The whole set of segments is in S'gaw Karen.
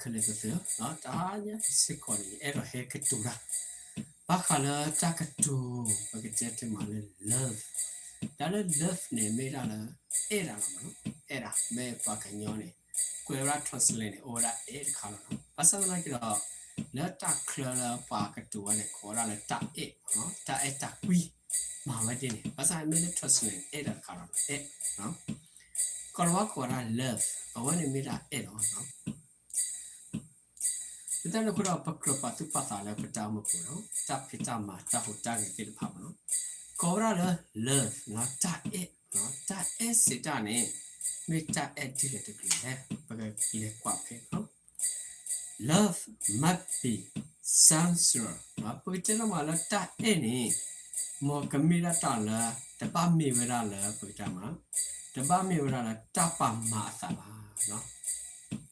ခဲလၢာ်သ့ၣ်ဧၢ, တဟါညါစ့ၢ်ကီးန့ၣ် ယအဲၣ်ဒိးဟဲကတိၤတၢ် ဘၣ်ဃးလၢတၢ်ကတိၤ ပကတဲတ့ၢ်မးလၢ love, တၢ်လၢ love န့ၣ် မ့ၢ်ဒၣ်လၢ အဲၣ်ဒၣ်လီၤမးနီၤ, အဲၣ်ဒၣ် မ့ၢ်ပှၤကညီန့ၣ် ကွဲးဝဲဒၣ် translate န့ၣ် အိၣ်ဝဲဒၣ် အဲၣ် တခါလီၤနီၤ. ဘၣ်ဆၣ်သနာ်က့ဒီး လၢတၢ်ချၢလၢပှၤကတိၤဝဲန့ၣ် ကိးဝဲဒၣ်လၢတၢ်အဲၣ်, တၢ်အဲၣ်တၢ်ကွံ မၤဝဲဒ်န့ၣ်. ဘၣ်ဆၣ်မ့ၢ်လၢ translate န့ၣ် အဲၣ်ဒၣ်တခါလီၤ, အဲၣ် ကိၤလၤဝါကိးဝဲဒၣ် love, အဝဲန့ၣ်မ့ၢ်ဒၣ်အဲၣ်လီၤ. လၢတၢ်န့ၣ်အဃိဒီး ပကြၢးပာ်သူၣ်ပာ်သးလၢပတၢ်အိၣ်မူပူၤနီၤ, တၢ်ဖံးတၢ်မၤ တၢ်ဟူးတၢ်ဂဲၤသ့ၣ်တဖၣ်မးနီၤ, ကိးဝဲဒၣ်လၢ love နီၤ, တၢ်အဲၣ်, တၢ်အဲၣ်စံးတၢ်န့ၣ် မ့ၢ်တၢ်အဲၣ်ဒ်လဲၣ်တကလုာ်လဲၣ်, ပကလဲၤကွၢ်ဖဲနီၤ. Love must be sincere, ပကတဲတ့ၢ်မးလၢတၢ်အဲၣ်န့ၣ် မ်ကမ့ၢ်ဒၣ်တၢ်လၢ တဘၣ်မ့ၢ်ဝဲဒၣ်လၢ ပကတဲမး တဘၣ်မ့ၢ်ဝဲဒၣ်လၢတၢ်ပာ်မၤအသးဘၣ်.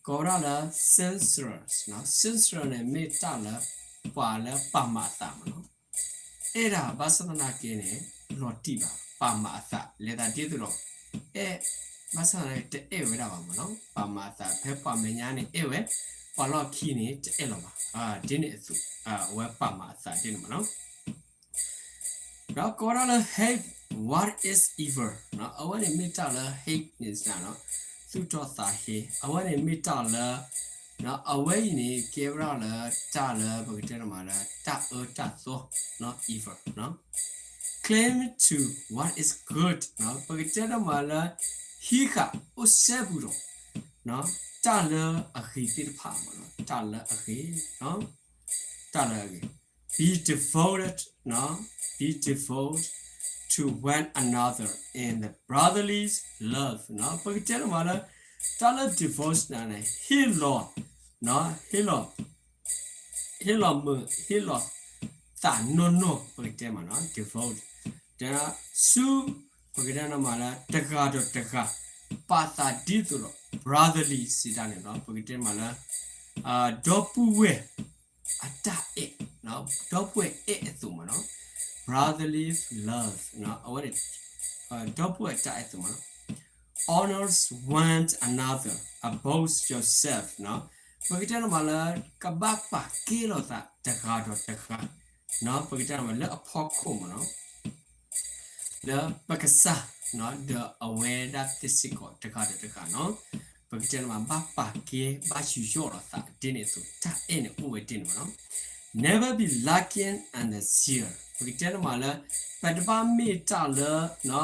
ကိးဝဲဒၣ်လၢ sincere, sincere န့ၣ် မ့ၢ်တၢ်လၢ ပှၤလၢပာ်မၤအသးမးနီၤ. အဲၣ်ဒၣ်ဘၣ်ဆၣ်သနာ်က့န့ၣ် လီၤတံၢ်ဘၣ် ပာ်မၤအသး လဲၤသးဒ်သိးဒီး အဲၣ် ဘၣ်ဆၣ်သနာ်က့ တအဲၣ်ဝဲဒၣ်ဘၣ်မးနီၤ. ပာ်မၤအသး ဖဲပှၤမဲာ်ညါန့ၣ်အဲၣ်ဝဲ, ပှၤလီၢ်ခံန့ၣ် တအဲၣ်လီၤဘၣ်. ဒ်န့ၣ်အသိး အဝဲပာ်မၤအသးဒ်န့ၣ်မးနီၤ. ဒီးကိးဝဲဒၣ်လၢ hate what is evil, အဝဲန့ၣ်မ့ၢ်တၢ်လၢ hate န့ၣ် သူၣ်ထီၣ်သးဟ့, အဝဲန့ၣ်မ့ၢ်တၢ်လၢ အဝဲအံၤန့ၣ် ကဲဝဲဒၣ်လၢတၢ်လၢပကတဲတ့ၢ်မးလၢ တၢ်အၢတၢ်သီ evil, cling to what is good, ပကတဲတ့ၢ်မးလၢ ဟံးဃာ်အိၣ်စဲဘူးဒီး တၢ်လၢအဂ့ၤသ့ၣ်တဖၣ်မးနီၤ, တၢ်လၢအဂ့ၤ, တၢ်လၢအဂ့ၤ, be devoted, be devoted to one another in the brotherly love, ပကတဲတ့ၢ်မးလၢ တၢ်လၢ devote န့ၣ် ဟ့ၣ်လီၤ, ဟ့ၣ်လီၤ ဟ့ၣ်လီၤမုာ် ဟ့ၣ်လီၤသးနီၢ်နီၢ် ပကတဲမးနီၤ devote ဒီးဆူ ပကတဲတ့ၢ်မးလၢ တဂၤဒီးတဂၤ ပာ်သးဒ်သိးဒီး brotherly စံးတၢ်န့ၣ်ဒီး ပကတဲမးလၢ ဒီပုၢ်ဝဲၢ်အတၢ်အဲၣ်, ဒီပုၢ်ဝဲၢ်အဲၣ်အသိးမးနီၤ brotherly love အဝဲန့ၣ် ဒီပုၢ်ဝဲၢ်အတၢ်အဲၣ်အသိးမးနီၤ honors one another above yourself, ပကတဲတ့ၢ်မးလၢ ကဘၣ်ပာ်ကဲလိာ်သးတဂၤဒီးတဂၤ, ပကတဲတ့ၢ်မးလၢအဖီခိၣ်မးနီၤ လၢပကစၢ် ဒီးအဝဲဒၣ်သ့ၣ်စ့ၢ်ကီးတဂၤဒီးတဂၤနီၤ, ပကတဲတ့ၢ်မး ဘၣ်ပာ်ကဲ ဘၣ်ယူးယီၣ်လိာ်သးဒ်န့ၣ်အသိး တၢ်အဲၣ်န့ၣ်အိၣ်ဝဲဒ်န့ၣ်မးနီၤ never be lacking in the zeal, ပကတဲတ့ၢ်မးလၢ ပတဘၣ်မ့ၢ်တၢ်လၢ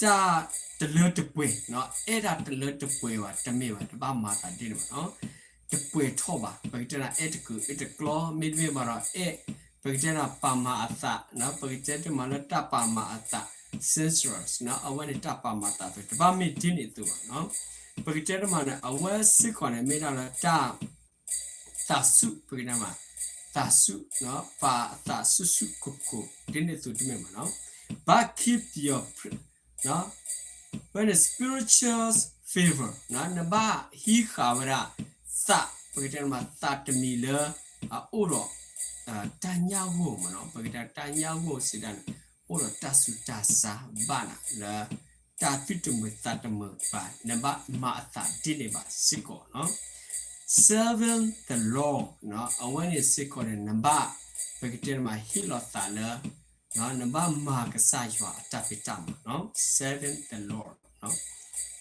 တၢ်တလၢတပှဲၤ, အဲၣ်တၢ်တလၢတပှဲၤဘၣ် တမ့ၢ်ဘၣ် တဘၣ်မၤသးဒ်န့ၣ်ဘၣ်နီၤ, တပှဲၤထီၣ်ဘၣ် ပကတဲဒၣ် အဲၣ်တကုးအဲၣ်တကျီ မ့တမ့ၢ်ဘၣ်ဒီး အဲၣ် ပကတဲဒၣ်ပာ်မၤအသး, ပကတဲတ့ၢ်မးလၢတၢ်ပာ်မၤအသး sincere, အဝဲန့ၣ်တၢ်ပာ်မၤအသးအသိး တဘၣ်မ့ၢ်ဒ်န့ၣ်အသိးဘၣ်နီၤ, ပကတဲတ့ၢ်မးန့ၣ် အဝဲစ့ၢ်ကီးန့ၣ် မ့ၢ်ဒၣ်လၢတၢ် သးဆူၣ် ပကတဲမး သးဆူၣ် ပာ်အသးဆူၣ်ဆူၣ်ကိၢ်ကိၢ် ဒ်န့ၣ်အသိးတမ့ၢ်ဘၣ်နီၤ, but keep your, ဝဲန့ၣ် spiritual fervor, နဘၣ်ဟံးဃာ်ဝဲဒၣ် သး ပကတဲမး သးတမံၤလၢ အအိၣ်ဒီး တၢ်ညၣ်ဂိၢ်မးနီၤ, ပကတဲတၢ်ညၣ်ဂိၢ်စံးတၢ်န့ၣ် အိၣ်ဒီးတၢ်ဆူးတၢ်ဆါဘၣ်နၤလၢ တၢ်သူၣ်တမုာ်သးတမုာ်ဘၣ်, နဘၣ်မၤအသးဒ်န့ၣ်ဘၣ်စ့ၢ်ကီးနီၤ, serving the Lord, အဝဲန့ၣ်စ့ၢ်ကီးန့ၣ် နဘၣ် ပကတဲမး ဟ့ၣ်လီၤသးလၢ နဘၣ်မၤကစၢ်ယွၤအတၢ်ဖံးတၢ်မၤနီၤ, serving the Lord,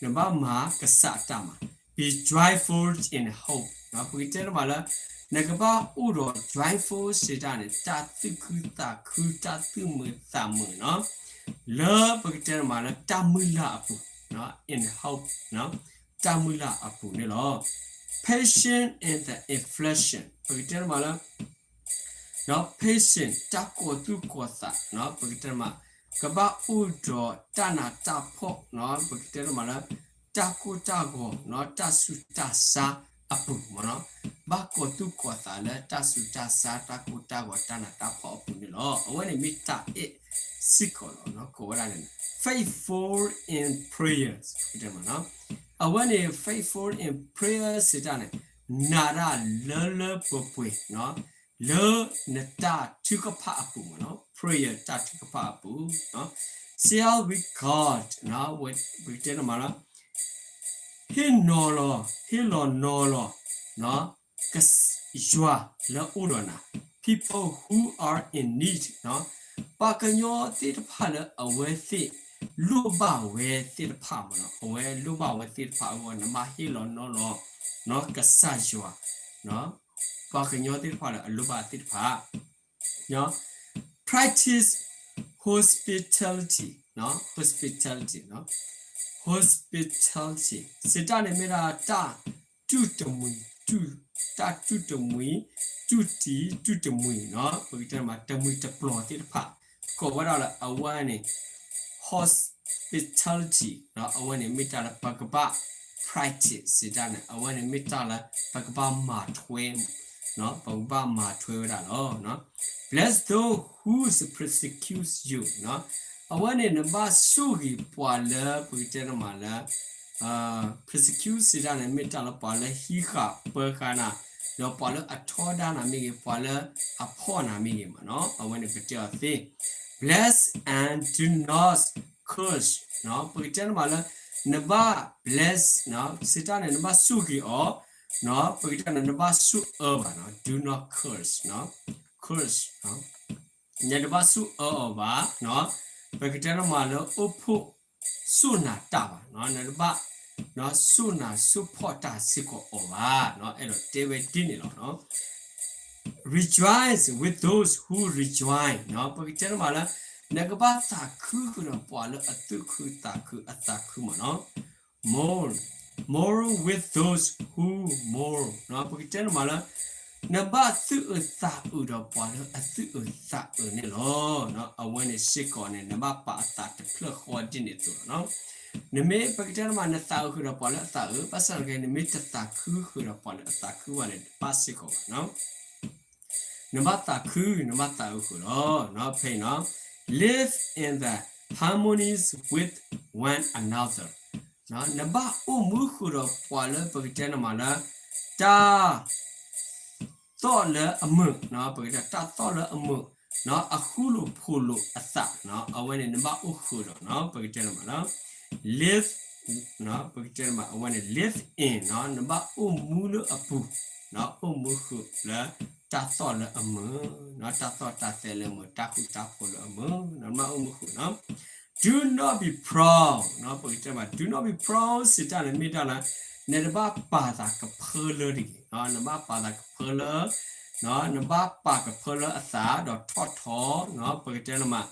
နဘၣ်မၤကစၢ်အတၢ်မၤ, be joyful in hope, ပကတဲတ့ၢ်မးလၢ နကဘၣ်အိၣ်ဒီး joyful စံးတၢ်န့ၣ် တၢ်သူၣ်ခုသးခု တၢ်သူၣ်မုာ်သးမုာ်နီၤ, လၢပကတဲတ့ၢ်မးလၢ တၢ်မုၢ်လၢ်အပူၤ, in hope, တၢ်မုၢ်လၢ်အပူၤန့ၣ်လီၤ, patient in the affliction, ပကတဲတ့ၢ်မးလၢ ဒီး patient တၢ်ကီၤသူၣ်ကီၤသး, ပကတဲတ့ၢ်မး ကဘၣ်အိၣ်ဒီးတၢ်နးတၢ်ဖှီၣ်, ပကတဲတ့ၢ်မးလၢ တၢ်ကိၢ်တၢ်ဂီၤ, တၢ်ဆူးတၢ်ဆါအပူၤမးနီၤ, ဘၣ်ကီၤသူၣ်ကီၤသးလၢတၢ်ဆူးတၢ်ဆါ တၢ်ကိၢ်တၢ်ဂီၤ တၢ်နးတၢ်ဖှီၣ်အပူၤန့ၣ်လီၤ. အဝဲန့ၣ်မ့ၢ်တၢ်အဲၣ်စ့ၢ်ကီးလီၤ, ကိးဝဲဒၣ်န့ၣ် faithful in prayers, အဝဲန့ၣ် faithful in prayers စံးတၢ်န့ၣ် နာ်တၢ်လၢလၢပှဲၤပှဲၤ လၢနတၢ်ထုကဖၣ်အပူၤမးနီၤ, prayer တၢ်ထုကဖၣ်အပူၤ, shall we guard, ပကတဲတ့ၢ်မးလီၤ, ဟ့ၣ်နီၤလီၤ ဟ့ၣ်လီၤနီၤလီၤ, ကစ- ယွၤလၢအိၣ်ဒီးနၤ, people who are in need နီၤ, ပှၤကညီသ့ၣ်တဖၣ်လၢအဝဲသ့ၣ်လိၣ်ဘၣ်ဝဲသ့ၣ်တဖၣ်မ့ၢ်နီၤ, အဝဲလိၣ်ဘၣ်ဝဲသ့ၣ်တဖၣ်အဂီၢ် နဘၣ်ဟ့ၣ်လီၤနီၤလီၤ နီၤ ကစၢ်ယွၤ ပှၤကညီသ့ၣ်တဖၣ်လၢအလိၣ်ဘၣ်သ့ၣ်တဖၣ် practice hospitality နီၤ hospitality နီၤ hospitality စံးတၢ်န့ၣ်မ့ၢ်ဒၣ်တၢ်တူၢ်တမှံၤ တူၢ် တၢ်တူၢ်တမှံၤ တူၢ်တံၤ တူၢ်တမှံၤနီၤ ပကတဲမး တမှံၤတပျီၤသ့ၣ်တဖၣ် ကိးဝဲဒၣ်လၢအဝဲန့ၣ် hospitality နီၤ အဝဲန့ၣ်မ့ၢ်တၢ်လၢပကဘၣ် practice စံးတၢ်န့ၣ် အဝဲန့ၣ်မ့ၢ်တၢ်လၢပကဘၣ်မၤထွဲ နီၤ ပကဘၣ်မၤထွဲဝဲဒၣ်လီၤ Bless those who persecute you နီၤ အဝဲန့ၣ်နဘၣ်ဆိၣ်ဂ့ၤပှၤလၢပကတဲတမးလၢ persecute စံးတၢ်န့ၣ် မ့ၢ်တၢ်လၢပှၤလၢဟံးဃာ်ပၢဃာ်နၤ ဒီးပှၤလၢအထီဒါနၤမ့ၢ်ဂ့ၤ ပှၤလၢအဖီၣ်နၤမ့ၢ်ဂ့ၤမ့ၢ်နီၤ အဝဲန့ၣ်ပတဲအီၤသ့ Bless and do not curse နီၤ ပကတဲတမးလၢ နဘၣ် bless နီၤ စံးတၢ်န့ၣ် နဘၣ်ဆိၣ်ဂ့ၤအီၤ နီၤ ပကတဲန့ၣ် နဘၣ်ဆိၣ်အၢဘၣ်နီၤ do not curse နီၤ curse နီၤ နတဘၣ်ဆိၣ်အၢအီၤဘၣ်နီၤ ပကတဲတမးလၢအိၣ်ဖှိၣ် ဆိၣ်နၤတၢ်ဘၣ်နီၤ နတဘၣ် နီၤ ဆိၣ်နၤဆိၣ်ဖီၣ်တၢ်စ့ၢ်ကီးအီၤဘၣ်နီၤ အဲၣ်ဒိးတဲဝဲဒ်န့ၣ်လီၤနီၤ Rejoice with those who rejoice နီၤ ပကတဲတမးလၢ နကဘၣ်သးခုဃုာ်ဒီးပှၤလၢအသူၣ်ခုသးခု အသးခုမ့ၢ်နီၤ mourn mourn with those who mourn နီၤ ပကတဲတမးလၢ နဘၣ်သူၣ်အုးသးအုးဒီးပှၤလၢအသူၣ်အုးသးအုးန့ၣ်လီၤနီၤ အဝဲန့ၣ်စ့ၢ်ကီးန့ၣ် နဘၣ်ပာ်အသးတဖျၢၣ်ဃီဒ်န့ၣ်အသိးလီၤနီၤ နမ့ၢ်ပကတဲတမး နသးအုးဃုာ်ဒီးပှၤလၢအသးအုး ဘၣ်ဆၣ်သနာ်က့ နမ့ၢ်တသးခုဃုာ်ဒီးပှၤလၢအသးခုဘၣ်န့ၣ် တဘၣ်စ့ၢ်ကီးဘၣ်နီၤ နဘၣ်သးခု နဘၣ်သးအုးဃုာ်လီၤနီၤ ဖဲအံၤနီၤ live in the harmonies with one another နီၤ နဘၣ်အိၣ်မူဃုာ်ဒီးပှၤလၢပကတဲန့ၣ်မးလၢ တၢ် သီၣ်လၢအမုာ်နီၤ ပကတဲတၢ်သီၣ်လၢအမုာ်နီၤ အဃူလိာ်ဖိးလိာ်အသးနီၤ အဝဲန့ၣ်နဘၣ်အိၣ်ဃုာ်ဒီးနီၤ ပကတဲန့ၣ်မးလၢ live နီၤ ပကတဲန့ၣ်မး အဝဲန့ၣ် live in နီၤ နဘၣ်အိၣ်မူလၢအပူၤ နီၤ အိၣ်မူဃုာ်လၢတၢ်သီၣ်လၢအမုာ်နီၤ တၢ်သီၣ်တၢ်သဲလၢအမုာ် တၢ်ဃူတၢ်ဖိးလၢအမုာ်နီၤ နဘၣ်အိၣ်မူဃုာ်နီၤ Do not be proud နီၤ ပကတဲမး do not be proud စံးတၢ်န့ၣ်မ့ၢ်တၢ်လၢ နတဘၣ်ပာ်သးကဖၢလၢတဂ့ၤနီၤ နဘၣ်ပာ်သးကဖၢလၢ နီၤ နဘၣ်ပာ်ကဖၢလၢအသး ဒီးထီၣ်ထီနီၤ ပကတဲန့ၣ်မး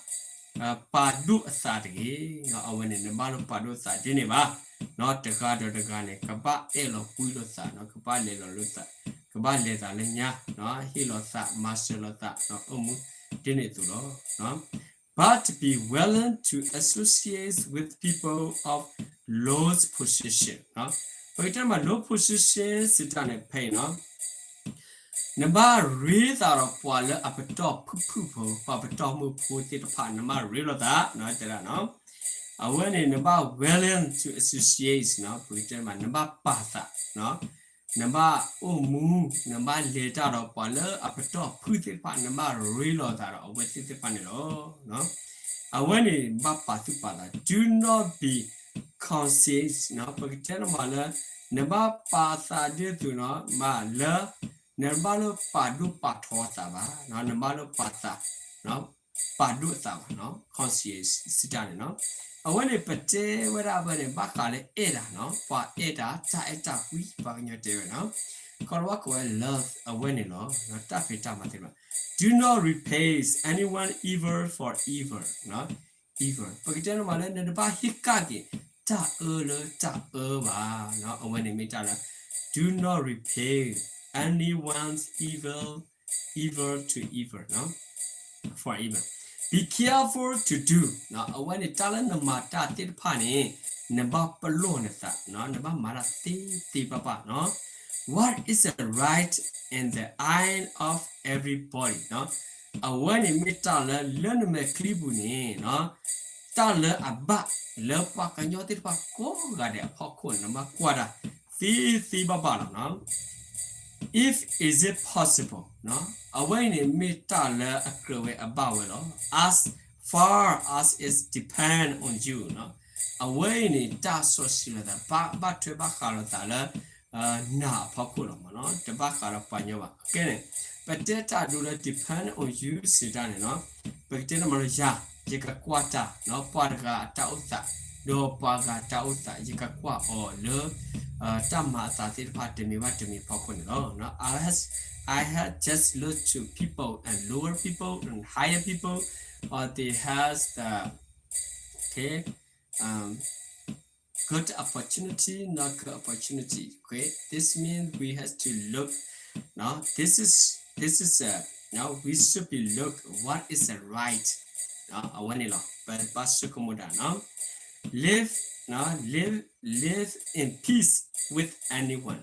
ပာ်ဒိၣ်အသးတဂ့ၤနီၤ အဝဲန့ၣ် နဘၣ်လၢပာ်ဒိၣ်သးဒ်န့ၣ်ဘၣ်နီၤ တဂၤဒီးတဂၤန့ၣ် ကဘၣ်အဲၣ်လီၤကွံလိာ်သးနီၤ ကဘၣ်လဲၤလီၤလိာ်သး ကဘၣ်လဲၤသးလၢညါနီၤ ဟ့ၣ်လီၤသး မၤစၢၤလိာ်သးနီၤ အိၣ်မူဒ်န့ၣ်အသိးလီၤ But be willing to associate with people of low position နီၤ ပကတဲမး low position စံးတၢ်န့ၣ် ဖဲအံၤနီၤ နဘၣ်ရ့သးဒီးပှၤလၢအပတီၢ်ဖုၣ်ဖုၣ်ဖိ ပှၤပတီၢ်မုၢ်ဖိသ့ၣ်တဖၣ် နဘၣ်ရ့လိာ်သးနီၤ တဲဒၣ်နီၤ အဝဲန့ၣ် နဘၣ် willing to associate နီၤ ပကတဲမး နဘၣ်ပာ်သးနီၤ နဘၣ်အိၣ်မူ နဘၣ်လဲၤတၢ်ဒီးပှၤလၢအပတီၢ်ဖုၣ်သ့ၣ်တဖၣ် နဘၣ်ရ့လိာ်သးဒီးအဝဲသ့ၣ်သ့ၣ်တဖၣ်န့ၣ်လီၤ အဝဲန့ၣ် နဘၣ်ပာ်သူၣ်ပာ်သး do not be conscious နီၤ ပကတဲန့ၣ်မးလၢ နဘၣ်ပာ်သးဒ်သိးနီၤ မးလၢ နဘၣ်လၢပာ်ဒိၣ်ပာ်ထီသးဘၣ်နီၤ နဘၣ်လၢပာ်သး ပာ်ဒိၣ်သးဘၣ်နီၤ conscious စံးတၢ်န့ၣ်နီၤ အဝဲန့ၣ် ပတဲဝဲဒၣ်ဖဲန့ၣ် ဘၣ်ဃးလၢအဲၣ်တၢ်နီၤ ပှၤအဲၣ်တၢ် တၢ်အဲၣ်တၢ်ကွံ ပှၤကညီတဲဝဲနီၤ ကီးလၤဝါကိးဝဲ love အဝဲန့ၣ်လီၤ တၢ်ဖံးတၢ်မၤသ့ၣ်တဖၣ် Do not repay anyone evil for evil နီၤ evil ပကတဲန့ၣ်မးလၢ နတဘၣ်ဟ့ၣ်ကဒါက့ၤ တၢ်အၢလၢတၢ်အၢဘၣ်နီၤ အဝဲန့ၣ်မ့ၢ်တၢ်လၢ Do not repay anyone's evil evil to evil နီၤ for evil. Be careful to do နီၤ အဝဲန့ၣ် တၢ်လၢနမၤတၢ်သ့ၣ်တဖၣ်န့ၣ် နဘၣ်ပလီၢ်နသးနီၤ နဘၣ်မၤတၢ်သ့သ့ဘၣ်ဘၣ်နီၤ What is the right in the eye of everybody နီၤ အဝဲန့ၣ်မ့ၢ်တၢ်လၢ လၢနမဲာ်ချံပူၤန့ၣ်နီၤ တၢ်လၢအဘၣ် လၢပှၤကညီသ့ၣ်တဖၣ်ကိးဂၤဒဲးအဖီခိၣ်န့ၣ် နဘၣ်ကွၢ်တၢ်သ့သ့ဘၣ်ဘၣ်လီၤနီၤ If is it possible နီၤ အဝဲအံၤန့ၣ်မ့ၢ်တၢ်လၢအကြၢးဝဲအဘၣ်ဝဲလီၤ As far as it depends on you နီၤ အဝဲအံၤန့ၣ် တၢ်စီဆှံလိာ်သး ဘၣ် ဘၣ်ထွဲဘၣ်ဃးလိာ်သးလၢ နာ်အဖီခိၣ်လီၤမ့ၢ်နီၤ, တဘၣ်ဃးဒီးပှၤကညီဘၣ်. ကဲန့ၣ် ပတဲတၢ်ဒိလၢ depend on you စံးတၢ်န့ၣ်နီၤ, ပကတဲန့ၣ်မ့ၢ်လၢယၤ ယကကွၢ်တၢ်နီၤ, ပှၤတဂၤအတၢ်အိၣ်သး, ဒီးပှၤဂၤတၢ်အိၣ်သး ယကကွၢ်အီၤလၢ တၢ်မၤအသးသ့ၣ်တဖၣ်တမံၤဘၣ်တမံၤဖီခိၣ်န့ၣ်လီၤ. I has, I had just look to people and lower people and higher people, or they has the, okay, um, good opportunity, not good opportunity. Okay, this means we have to look. No, this is this is a no. We should be look what is the right. အဝဲန့ၣ်လီၤ ပဘၣ်ဆိကမိၣ်တၢ်နီၤ. Live, no, live, live in peace with anyone.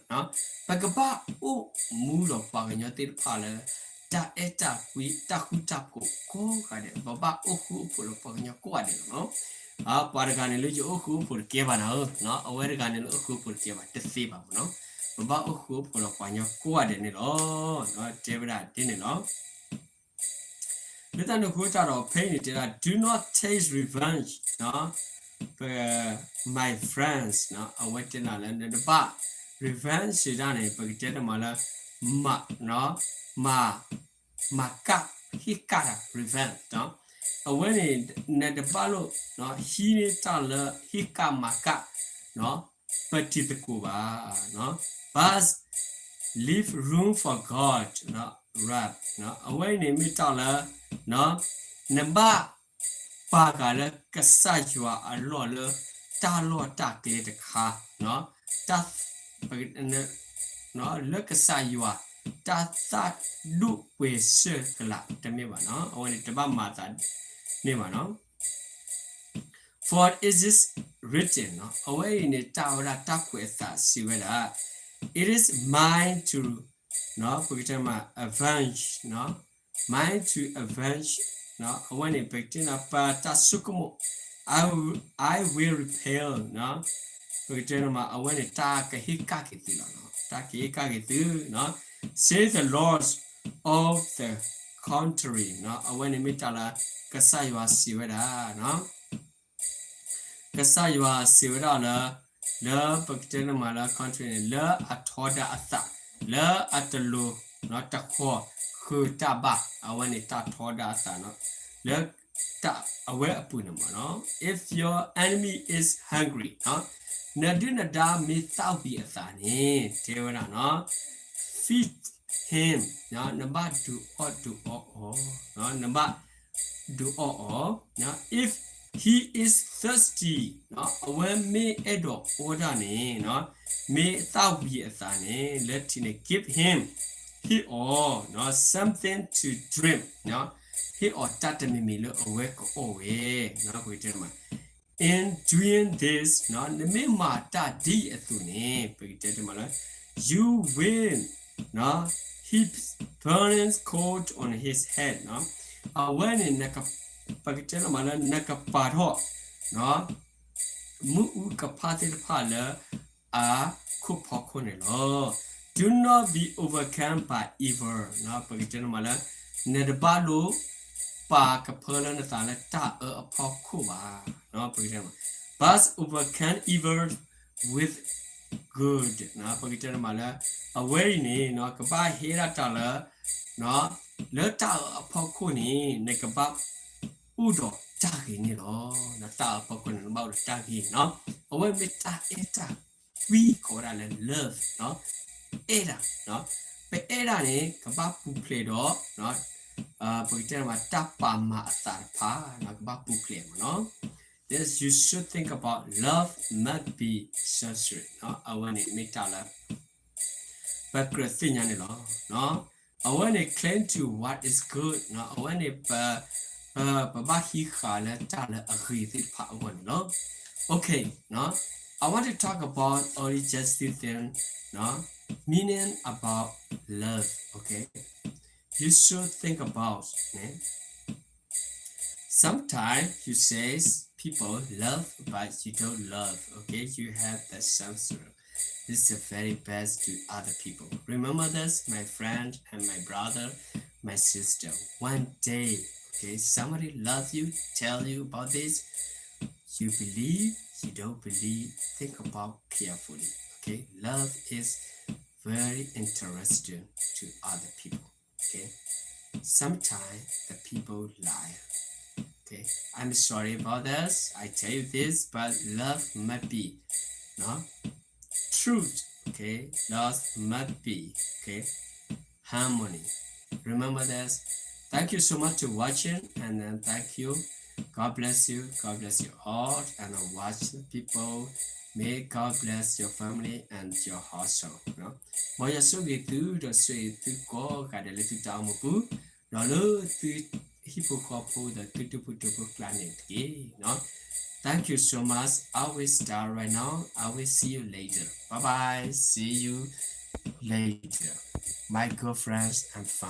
ပကဘၣ်အိၣ်မူဒီးပှၤကညီသ့ၣ်တဖၣ်လၢ တၢ်အဲၣ်တၢ်ကွံ တၢ်ဃူတၢ်ဖိးကိးဂၤဒဲး, ပဘၣ်အိၣ်ဃူအိၣ်ဖိးလၢပှၤကညီကိးဂၤဒဲးလီၤနီၤ. ပှၤတဂၤန့ၣ်လၢယအိၣ်ဃူအိၣ်ဖိးတကဲဘၣ်နၤဧၢ, အဝဲတဂၤန့ၣ်လၢအိၣ်ဃူအိၣ်ဖိးတကဲဘၣ် တသ့ဘၣ်မ့ၢ်နီၤ. ပဘၣ်အိၣ်ဃူအိၣ်ဖိးဒီးပှၤကညီကိးဂၤဒဲးန့ၣ်လီၤ. တဲဝဲဒၣ်ဒ်န့ၣ်လီၤ. လၢတၢ်န့ၣ်အဃိတၢ်ဒီးဖဲအံၤန့ၣ်တဲဒၣ် do not take revenge for my friends. အဝဲတဲနၤလၢနတဘၣ် revenge စံးတၢ်န့ၣ် ပကတဲတမးလၢ မၤ မၤ မၤကၣ် ဟ့ၣ်ကၣ်တၢ် revenge. အဝဲန့ၣ် နတဘၣ်လိၣ် ဟံးန့ၢ်တၢ်လၢဟ့ၣ်ကၣ်မၤကၣ် ပတံၤသကိးဘၣ်. But leave room for God wrath. အဝဲအံၤန့ၣ်မ့ၢ်တၢ်လၢ နဘၣ်ပာ်ဃာ်လၢကစၢ်ယွၤအလီၢ်လၢ တၢ်လီၢ်တၢ်ကျဲတခါ တၢ် လၢကစၢ်ယွၤ တၢ်သးဒိၣ်ပှဲၤစၢၢ်ကလာ်တမ့ၢ်ဘၣ်နီၤ. အဝဲန့ၣ်တဘၣ်မၤသးန့ၢ်ဘၣ်နီၤ. For it is written နီၤ, အဝဲအံၤန့ၣ် တၢ်ဝဲဒၣ်တၢ်ကွဲးအသးစံးဝဲဒၣ် It is mine to နီၤ, ပကတဲမး avenge နီၤ, mine to avenge နီၤ, အဝဲန့ၣ် ပကတဲနီၤ ပတၢ်ဆိကမိၣ် I will, I will repay နီၤ, ပကတဲနီၤမး အဝဲန့ၣ် တၢ်ကဟ့ၣ်ကၣ်က့ၤသုလီၤနီၤ, တၢ်ကဟ့ၣ်ကၣ်က့ၤသုနီၤ, says the Lord of the country နီၤ, အဝဲန့ၣ်မ့ၢ်တၢ်လၢကစၢ်ယွၤစံးဝဲဒၣ်နီၤ. ကစၢ်ယွၤစံးဝဲဒၣ်လၢ လၢပကတဲန့ၣ်မးလၢ country န့ၣ် လၢအထီဒါအသး လၢအတလိၤတဃီၤဃုာ်တၢ်ဘၣ် အဝဲန့ၣ်တၢ်ထီဒါအသးနီၤ, လၢတၢ်အဝဲအပူၤန့ၣ်မးနီၤ. If your enemy is hungry နီၤ, နဒုၣ်နဒါမ့ၢ်သၣ်ဝံၤအသးန့ၣ် တဲဝဲဒၣ်နီၤ, feed him နီၤ, နဘၣ်ဒုးအီၣ်ဒုးအီအီၤ, နဘၣ် ဒုးအီၣ်အီၤ, if he is thirsty နီၤ, အဝဲမ့ၢ်အဲၣ်ဒိးအီတၢ်န့ၣ်နီၤ, မ့ၢ်သၣ်ဝံၤအသးန့ၣ် လၢထံးန့ၣ် give him ဟ့ၣ်အီၤနီၤ something to drink နီၤ, ဟ့ၣ်အီၤတၢ်တမံၤမံၤလၢအဝဲကအီၣ်ဝဲနီၤ, ပကတဲမး in doing this နီၤ, နမ့ၢ်မၤတၢ်ဒ်အံၤအသိးန့ၣ် ပကတဲမးလၢ you will နီၤ heap burning coal on his head နီၤ, အဝဲန့ၣ် ပကတဲမးလၢ နကပာ်ထီၣ် မုၢ်အူကဖၣ်သ့ၣ်တဖၣ်လၢ အခိၣ်ဖီခိၣ်န့ၣ်လီၤ. Do not be overcome by evil နီၤ, ပကတဲမးလၢ နတဘၣ်လိၣ်ပာ်ကဖၢလၢနသးလၢတၢ်အၢအဖီခိၣ်ဘၣ်, ပကတဲမး but overcome evil with good နီၤ, ပကတဲမးလၢ အဝဲအံၤန့ၣ်နီၤ ကဘၣ်ဟ့ၣ်ဒၣ်တၢ်လၢ လၢတၢ်အၢအဖီခိၣ်န့ၣ် နကဘၣ်အိၣ်ဒီးတၢ်ဂ့ၤန့ၣ်လီၤ. တၢ်အၢအဖီခိၣ်န့ၣ် နဘၣ်အိၣ်ဒီးတၢ်ဂ့ၤနီၤ, အဝဲမ့ၢ်တၢ်အဲၣ်တၢ်ကွံကိးဝဲဒၣ်လၢ love နီၤ, အဲၣ်ဒၣ်, ပအဲၣ်ဒၣ်န့ၣ် ကဘၣ်ပူၤဖျဲးဒီး ပကတဲမး တၢ်ပာ်မၤအသးတဖၣ် ကဘၣ်ပူၤဖျဲးမးနီၤ. This you should think about love must be sincere နီၤ, အဝဲန့ၣ်မ့ၢ်တၢ်လၢ ပကြၢးသ့ၣ်ညါန့ၣ်လီၤ. အဝဲန့ၣ် cling to what is good နီၤ, အဝဲန့ၣ် ပ ပဘၣ်ဟံးဃာ်လၢတၢ်လၢအဂ့ၤသ့ၣ်တဖၣ်အဂီၢ်န့ၣ်လီၤ. Okay, I want to talk about only just this thing, meaning about love, okay? You should think about, okay? Sometimes you say people love, but you don't love, okay? You have the sense of this is very bad to other people. Remember this, my friend and my brother, my sister. One day, okay, somebody love you, tell you about this. You believe, you don't believe, think about carefully. Okay, love is very interesting to other people. Okay, sometimes the people lie. Okay, I'm sorry about this. I tell you this, but love might be, no, truth. Okay, love might be, okay, harmony. Remember this. Thank you so much for watching, and then thank you. God bless you. God bless you all. And watch the people. May God bless your family and your household. မ်ယွၤဆိၣ်ဂ့ၤသုဒီးဆိၣ်ဂ့ၤသုကိးဂၤဒဲးလၢသုတၢ်အိၣ်မူပူၤ, ဒီးလၢသုဟံၣ်ဖိဃီဖိဒီးသုတၢ်အိၣ်မူပူၤကျါန့ၣ်တက့ၢ်. Thank you so much. I will start right now. I will see you later. Bye bye. See you later. My girlfriends and family.